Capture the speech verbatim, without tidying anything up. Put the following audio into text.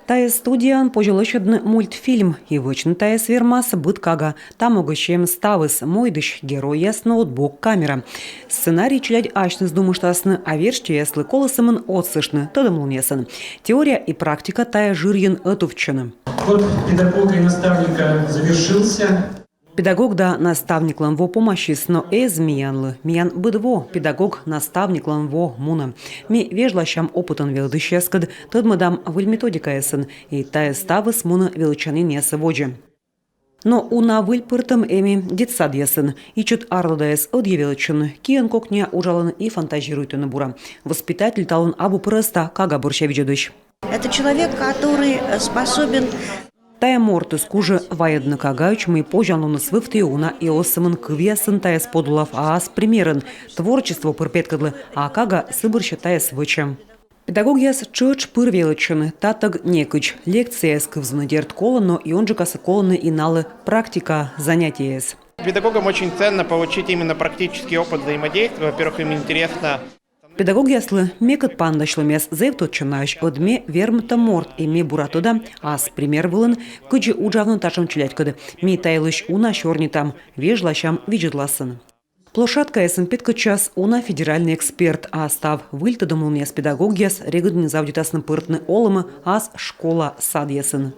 Тайӧ студияын позьӧ лӧсьӧдны мультфильм, и вӧчны тайӧс вермас быд кага. Та могысь эм ставыс: мойдысь геройяс, ноутбук, камера. Сценарий челядь асьныс думыштасны, а верстьӧяслы колӧ сӧмын отсыштны тӧдӧмлунъясӧн. Теория и практика тайӧ жырйын ӧтувтчӧны. Год педагога и наставника завершился. Педагог да наставниклӧн во помасис, но эз миянлы. Миян быд во педагог-наставниклӧн во мунӧ. Ми вежласям опытӧн велӧдысьяскӧд, тӧдмӧдам выль методикаясӧн, и тайӧ ставыс мунӧ велӧдчанінъясӧ водзӧ. Но уна выль пӧртӧм эм и детсадъясын. Ичӧт арлыдаяс ӧдйӧ велӧдчӧны, киӧн кокниа уджалӧны и фантазируйтӧны бура. Воспитатель талун абу прӧста кага бӧрся видзӧдысь. Это человек, который способен... Тайӧ мортыс кужӧ вайӧдны кагаӧдз, мый позянлуныс вывті уна, и оз сӧмын кывъясӧн тайӧс подулав, а ас примерӧн, творчество пыр петкӧдлӧ, а кага сы бӧрся тайӧс вӧчӧ. Педагогъяс тшӧтш пыр велӧдчӧны, татӧг некыдз. Лекцияяс кывзыны, дерт, колӧ, но ёнджыкасӧ колӧны и налы практика занятиеяс. Педагогам очень ценно получить именно практический опыт взаимодействия. Во-первых, им интересно. Педагогъяслы мекӧд паныдасьлӧмъяс зэв тӧдчанаӧсь, ӧд ме вермытӧм морт, и ме бура тӧда ас пример вылын, кыдзи уджавны татшӧм челядькӧд. Ми та йылысь уна сёрнитам, вежласям видзӧдласӧн. Площадкаясын петкӧдчас уна федеральнӧй эксперт, а став выль тӧдӧмлунъяс педагогъяс регыд нин заводитасны пӧртны олӧмӧ ас школа садъясын.